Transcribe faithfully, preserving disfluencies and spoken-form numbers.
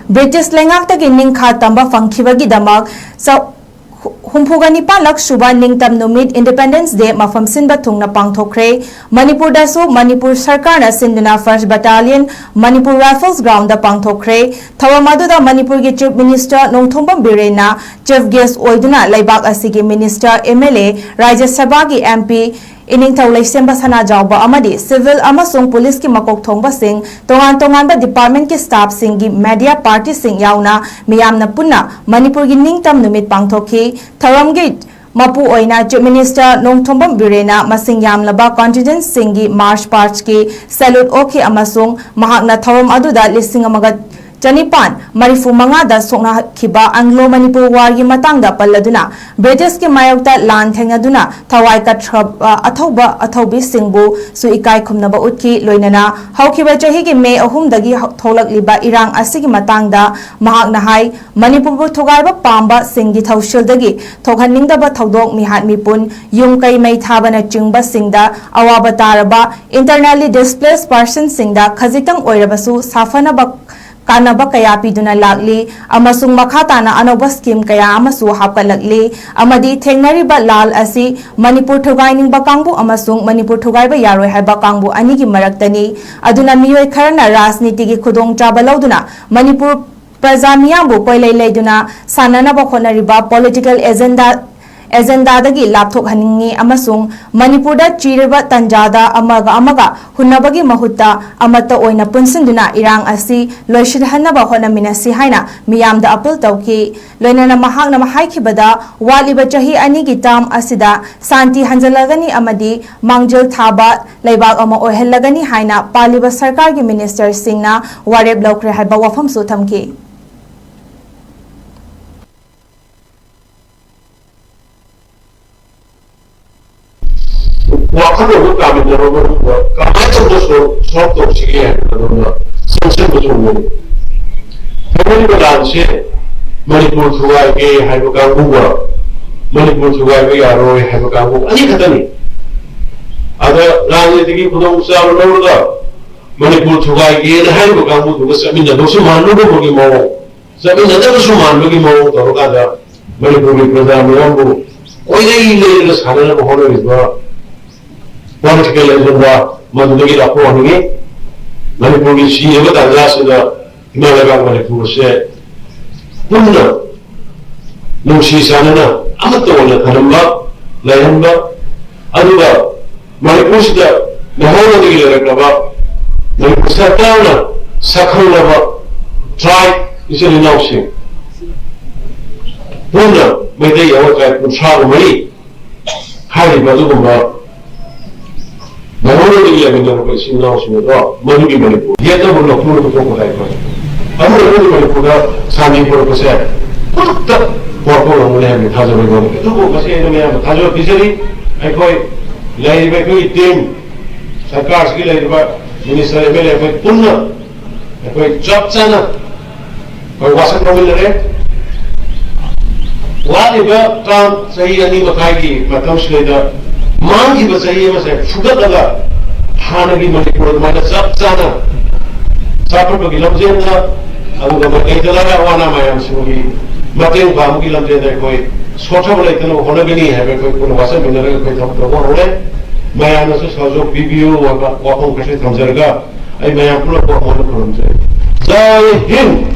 British ꯂꯩꯉꯥꯛꯇꯒꯤ ꯅꯤꯡꯈꯥ ꯇꯝꯕ ꯐꯪꯈꯤꯕꯒꯤꯗꯃꯛ ꯆ-, ꯍꯨꯝꯐꯨꯒ ꯅꯤꯄꯥꯟꯂꯛ ꯁꯨꯕ ꯅꯤꯡꯇꯝ ꯅꯨꯃꯤꯠ Independence Day ꯃꯐꯝ ꯁꯤꯟꯕ ꯊꯨꯡꯅ ꯄꯥꯡꯊꯣꯛꯈ꯭ꯔꯦ꯫ ꯃꯅꯤꯄꯨꯔꯗꯁꯨ ꯃꯅꯤꯄꯨꯔ ꯁꯔꯀꯥꯔꯅ ꯁꯤꯟꯗꯨꯅ First Battalion ꯃꯅꯤꯄꯨꯔ Rifles groundꯗ ꯄꯥꯡꯊꯣꯛꯈ꯭ꯔꯦ꯫ ꯊꯧꯔꯝ ꯑꯗꯨꯗ ꯃꯅꯤꯄꯨꯔꯒꯤ Chief Minister Nongthombam ꯕꯤꯔꯦꯟꯅ Chief Guest ꯑꯣꯏꯗꯨꯅ ꯂꯩꯕꯥꯛ ꯑꯁꯤꯒꯤ Minister, M L A, ꯔꯥꯖ꯭ꯌ ꯁꯚꯥꯒꯤ M P, ꯏꯅꯤꯡꯊꯧ ꯂꯩꯁꯦꯝꯕ ꯁꯅꯥꯖꯥꯎꯕ ꯑꯃꯗꯤ civil ꯑꯃꯁꯨꯡ ꯄꯨꯂꯤꯁꯀꯤ ꯃꯀꯣꯛ ꯊꯣꯡꯕꯁꯤꯡ, ꯇꯣꯉꯥꯟ ꯇꯣꯉꯥꯟꯕ departmentꯀꯤ staffꯁꯤꯡꯒꯤ media partyꯁꯤꯡ ꯌꯥꯎꯅ ꯃꯤꯌꯥꯝꯅ ꯄꯨꯟꯅ ꯃꯅꯤꯄꯨꯔꯒꯤ ꯅꯤꯡꯇꯝ ꯅꯨꯃꯤꯠ ꯄꯥꯡꯊꯣꯛꯈꯤ꯫ ꯊꯧꯔꯝꯒꯤ ꯃꯄꯨ ꯑꯣꯏꯅ Chief Minister ꯅꯣꯡꯊꯣꯝꯕꯝ ꯕꯤꯔꯦꯟꯅ ꯃꯁꯤꯡ ꯌꯥꯝꯂꯕ constituencyꯁꯤꯡꯒꯤ march pastꯀꯤ salute ꯑꯣꯛꯈꯤ ꯑꯃꯁꯨꯡ ꯃꯍꯥꯛꯅ ꯊꯧꯔꯝ ꯑꯗꯨꯗ ꯂꯤꯁꯤꯡ ꯑꯃꯒ ꯆꯅꯤꯄꯥꯟ ꯃꯔꯤꯐꯨ ꯃꯉꯥꯗ ꯁꯣꯛꯅꯈꯤꯕ Anglo Manipur warꯒꯤ ꯃꯇꯥꯡꯗ ꯄꯜꯂꯗꯨꯅ, ꯕ꯭ꯔꯤꯇꯤꯁꯀꯤ ꯃꯥꯌꯣꯛꯇ ꯂꯥꯟ ꯊꯦꯡꯅꯗꯨꯅ ꯊꯋꯥꯏ ꯀꯠꯈ꯭ꯔꯕ ꯑꯊꯧꯕ ꯑꯊꯧꯕꯤꯁꯤꯡꯕꯨꯁꯨ ꯏꯀꯥꯏ ꯈꯨꯝꯅꯕ ꯎꯠꯈꯤ꯫ ꯂꯣꯏꯅꯅ ꯍꯧꯈꯤꯕ ꯆꯍꯤꯒꯤ ꯃꯦ ꯑꯍꯨꯝꯗꯒꯤ ꯍꯧ-, ꯊꯣꯛꯂꯛꯂꯤꯕ ꯏꯔꯥꯡ ꯑꯁꯤꯒꯤ ꯃꯇꯥꯡꯗ ꯃꯍꯥꯛꯅ ꯍꯥꯏ, ꯃꯅꯤꯄꯨꯔꯕꯨ ꯊꯨꯒꯥꯏꯕ ꯄꯥꯝꯕꯁꯤꯡꯒꯤ ꯊꯧꯁꯤꯜꯗꯒꯤ ꯊꯣꯛꯍꯟꯅꯤꯡꯗꯕ ꯊꯧꯗꯣꯛ, ꯃꯤꯍꯥꯠ ꯃꯤꯄꯨꯟ, ꯌꯨꯝ ꯀꯩ ꯃꯩ ꯊꯥꯕꯅꯆꯤꯡꯕꯁꯤꯡꯗ ꯑꯋꯥꯕ ꯇꯥꯔꯕ internally displaced personꯁꯤꯡꯗ ꯈꯖꯤꯛꯇꯪ ꯑꯣꯏꯔꯕꯁꯨ ꯁꯥꯐꯅꯕ ꯀꯥꯟꯅꯕ ꯀꯌꯥ ꯄꯤꯗꯨꯅ ꯂꯥꯛꯂꯤ ꯑꯃꯁꯨꯡ ꯃꯈꯥ ꯇꯥꯅ ꯑꯅꯧꯕ scheme ꯀꯌꯥ ꯑꯃꯁꯨ ꯍꯥꯞꯀꯠꯂꯛꯂꯤ ꯑꯃꯗꯤ ꯊꯦꯡꯅꯔꯤꯕ ꯂꯥꯜ ꯑꯁꯤ ꯃꯅꯤꯄꯨꯔ ꯊꯨꯒꯥꯏꯅꯤꯡꯕ ꯀꯥꯡꯕꯨ ꯑꯃꯁꯨꯡ ꯃꯅꯤꯄꯨꯔ ꯊꯨꯒꯥꯏꯕ ꯌꯥꯔꯣꯏ ꯍꯥꯏꯕ ꯀꯥꯡꯕꯨ ꯑꯅꯤꯒꯤ ꯃꯔꯛꯇꯅꯤ꯫ ꯑꯗꯨꯅ ꯃꯤꯑꯣꯏ ꯈꯔꯅ ꯔꯥꯖꯅꯤꯇꯤꯒꯤ ꯈꯨꯗꯣꯡꯆꯥꯕ ꯂꯧꯗꯨꯅ ꯃꯅꯤꯄꯨꯔ ꯄ꯭ꯔꯖꯥ ꯃꯤꯌꯥꯝꯕꯨ ꯀꯣꯏꯂꯩ ꯂꯩꯗꯨꯅ ꯁꯥꯟꯅꯅꯕ ꯍꯣꯠꯅꯔꯤꯕ political agenda, agendaꯗꯒꯤ ꯂꯥꯞꯊꯣꯛꯍꯟꯅꯤꯡꯏ ꯑꯃꯁꯨꯡ ꯃꯅꯤꯄꯨꯔꯗ ꯆꯤꯔꯕ ꯇꯟꯖꯥꯗ ꯑꯃꯒ ꯑꯃꯒ ꯍꯨꯟꯅꯕꯒꯤ ꯃꯍꯨꯠꯇ ꯑꯃꯠꯇ ꯑꯣꯏꯅ ꯄꯨꯟꯁꯤꯟꯗꯨꯅ ꯏꯔꯥꯡ ꯑꯁꯤ ꯂꯣꯏꯁꯤꯟꯍꯟꯅꯕ ꯍꯣꯠꯅꯃꯤꯟꯅꯁꯤ ꯍꯥꯏꯅ ꯃꯤꯌꯥꯝꯗ appeal ꯇꯧꯈꯤ꯫ ꯂꯣꯏꯅꯅ ꯃꯍꯥꯛꯅ ꯍꯥꯏꯈꯤꯕꯗ, ꯋꯥꯠꯂꯤꯕ ꯆꯍꯤ ꯑꯅꯤꯒꯤ term ꯑꯁꯤꯗ ꯁꯥꯟꯇꯤ ꯍꯟꯖꯤꯜꯂꯒꯅꯤ ꯑꯃꯗꯤ ꯃꯥꯡꯖꯤꯜ ꯊꯥꯕ ꯂꯩꯕꯥꯛ ꯑꯃ ꯑꯣꯏꯍꯜꯂꯒꯅꯤ ꯍꯥꯏꯅ ꯄꯥꯜꯂꯤꯕ ꯁꯔꯀꯥꯔꯒꯤ ministerꯁꯤꯡꯅ ꯋꯥꯔꯦꯞ ꯂꯧꯈ꯭ꯔꯦ ꯍꯥꯏꯕ ꯋꯥꯐꯝꯁꯨ ꯊꯝꯈꯤ꯫ ꯋꯥꯈꯜꯂꯣꯟꯗꯨ ꯀꯥꯃꯤꯟꯅꯔꯕ ꯃꯇꯨꯡꯗ ꯀꯃꯥꯏꯅ ꯇꯧꯅ solve ꯇꯧꯁꯤꯒꯦ ꯍꯥꯏꯕꯗ ꯑꯗꯣꯝꯗ ꯆꯪꯁꯤꯟꯕ ꯊꯣꯡꯕꯅꯤ꯫ ꯊꯣꯛꯂꯛꯂꯤꯕ ꯂꯥꯟꯁꯦ ꯃꯅꯤꯄꯨꯔ ꯊꯨꯒꯥꯏꯒꯦ ꯍꯥꯏꯕ ꯀꯥꯡꯕꯨꯒ ꯃꯅꯤꯄꯨꯔ ꯊꯨꯒꯥꯏꯕ ꯌꯥꯔꯣꯏ ꯍꯥꯏꯕ ꯀꯥꯡꯕꯨ ꯑꯅꯤꯈꯛꯇꯅꯤ꯫ ꯑꯗ ꯔꯥꯖꯅꯤꯇꯤꯒꯤ ꯈꯨꯗꯣꯡꯆꯥꯕ ꯂꯧꯔꯒ ꯃꯅꯤꯄꯨꯔ ꯊꯨꯒꯥꯏꯒꯦꯅ ꯍꯥꯏꯔꯤꯕ ꯀꯥꯡꯕꯨꯗꯨꯒ ꯆꯠꯃꯤꯟꯅꯕꯁꯨ ꯃꯥꯟꯅꯗꯕꯒꯤ ꯃꯑꯣꯡ, ꯆꯠꯃꯤꯟꯅꯗꯕꯁꯨ ꯃꯥꯟꯕꯒꯤ ꯃꯑꯣꯡ ꯇꯧꯔꯀꯥꯟꯗ ꯃꯅꯤꯄꯨꯔꯒꯤ ꯄ꯭ꯔꯖꯥ ꯃꯌꯥꯝꯕꯨ ꯀꯣꯏꯂꯩ ꯂꯩꯔꯒ ꯁꯥꯟꯅꯅꯕ ꯍꯣꯠꯅꯔꯤꯕ ꯄꯣꯂꯤꯇꯤꯀꯦꯜ ꯑꯦꯖꯦꯟꯗꯥ ꯃꯗꯨꯗꯒꯤ ꯂꯥꯞꯊꯣꯛꯍꯟꯅꯤꯡꯉꯤ꯫ ꯃꯅꯤꯄꯨꯔꯒꯤ ꯁꯤꯔꯕ ꯇꯥꯟꯖꯥꯁꯤꯗ ꯏꯃꯥ ꯂꯩꯕꯥꯛ ꯃꯅꯤꯄꯨꯔ ꯑꯁꯦ ꯄꯨꯟꯅ ꯅꯨꯡꯁꯤ ꯆꯥꯟꯅꯅ ꯑꯃꯠꯇ ꯑꯣꯏꯅ ꯊꯝꯕ, ꯂꯩꯍꯟꯕ, ꯑꯗꯨꯒ ꯃꯅꯤꯄꯨꯔꯁꯤꯗ ꯃꯩꯍꯧꯅꯗꯒꯤ ꯂꯩꯔꯛꯂꯕ ꯃꯅꯤꯄꯨꯔ ꯁꯔꯀꯥꯔꯅ ꯁꯛꯈꯪꯂꯕ ꯇ꯭ꯔꯥꯏꯕ ꯏꯆꯤꯜ ꯏꯅꯥꯎꯁꯤꯡ ꯄꯨꯟꯅ ꯃꯩꯇꯩ ꯑꯃ ꯇ꯭ꯔꯥꯏꯕ ꯀꯨꯟꯊ꯭ꯔꯥꯒ ꯃꯔꯤ ꯍꯥꯏꯔꯤꯕ ꯑꯗꯨꯒꯨꯝꯕ ꯃꯩꯍꯧꯅꯗꯒꯤ ꯂꯩꯃꯤꯟꯅꯔꯛꯄ ꯏꯆꯤꯜ ꯏꯅꯥꯎꯁꯤꯡ ꯑꯗꯣ ꯃꯗꯨꯒꯤ ꯃꯅꯤꯄꯨꯔ ꯌꯦꯠꯅꯕ ꯂꯧꯊꯣꯛꯅꯕ ꯊꯣꯛꯄ ꯍꯥꯏꯕ ꯑꯃ ꯑꯩꯈꯣꯏꯒꯤ ꯃꯅꯤꯄꯨꯔꯗ ꯁꯥꯟꯇꯤ ꯄꯨꯔꯛꯄꯁꯦ ꯈꯨꯗꯛꯇ ꯄꯨꯔꯛꯄ ꯉꯝꯒꯅꯤ ꯍꯥꯏꯕꯒꯤ ꯊꯥꯖꯕ ꯑꯩꯉꯣꯟꯗ ꯂꯩ꯫ ꯑꯗꯨꯕꯨ ꯃꯁꯤ ꯑꯩꯅ ꯃꯌꯥꯝꯗ ꯊꯥꯖꯕ ꯄꯤꯖꯔꯤ꯫ ꯑꯩꯈꯣꯏ ꯂꯩꯔꯤꯕ ꯑꯩꯈꯣꯏꯒꯤ ꯇꯤꯝ, ꯁꯔꯀꯥꯔꯁꯤꯒꯤ ꯂꯩꯔꯤꯕ ꯃꯤꯅꯤꯁꯇꯔ, ꯑꯦꯝ ꯑꯦꯜ ꯑꯦ ꯑꯩꯈꯣꯏ ꯄꯨꯟꯅ ꯑꯩꯈꯣꯏ ꯆꯞ ꯆꯥꯅ ꯑꯩꯈꯣꯏ ꯋꯥꯁꯛ ꯂꯧꯃꯤꯟꯅꯔꯦ꯫ ꯋꯥꯠꯂꯤꯕ ꯇꯥꯝ ꯆꯍꯤ ꯑꯅꯤ ꯃꯈꯥꯏꯒꯤ ꯃꯇꯝꯁꯤꯗꯩꯗ ꯃꯥꯡꯈꯤꯕ ꯆꯍꯤ ꯑꯃꯁꯦ ꯐꯨꯒꯠꯂꯒ ꯍꯥꯟꯅꯒꯤ ꯃꯅꯤꯄꯨꯔ ꯑꯗꯨꯃꯥꯏꯅ ꯆꯞ ꯆꯥꯅ ꯆꯥꯎꯈꯠꯄꯒꯤ ꯂꯝꯖꯦꯜꯗ, ꯑꯗꯨꯒ ꯃꯩꯇꯩ ꯂꯥꯏꯔ ꯑꯋꯥ ꯑꯅꯥ ꯃꯌꯥꯝꯁꯤꯡꯒꯤ ꯃꯇꯦꯡ ꯄꯥꯡꯕꯒꯤ ꯂꯝꯖꯦꯜꯗ ꯑꯩꯈꯣꯏ ꯁꯣꯠꯊꯕ ꯂꯩꯇꯅꯕ ꯍꯣꯠꯅꯒꯅꯤ ꯍꯥꯏꯕ ꯑꯩꯈꯣꯏ ꯄꯨꯟꯅ ꯋꯥꯁꯛꯃꯤꯟꯅꯔꯒ ꯑꯩꯈꯣꯏ ꯊꯕꯛ ꯇꯧꯕ ꯍꯧꯔꯦ꯫ ꯃꯌꯥꯝꯅꯁꯨ ꯁꯍꯖꯣꯛ ꯄꯤꯕꯤꯌꯨ ꯍꯥꯏꯕ ꯋꯥꯐꯝ ꯈꯔꯁꯨ ꯊꯝꯖꯔꯒ ꯑꯩ ꯃꯌꯥꯝ ꯄꯨꯝꯅꯃꯛꯄꯨ ꯑꯃꯨꯛ ꯍꯟꯅ ꯈꯨꯔꯨꯝꯖꯔꯤ꯫ ꯖꯥꯏ ꯍꯤꯟꯗ꯫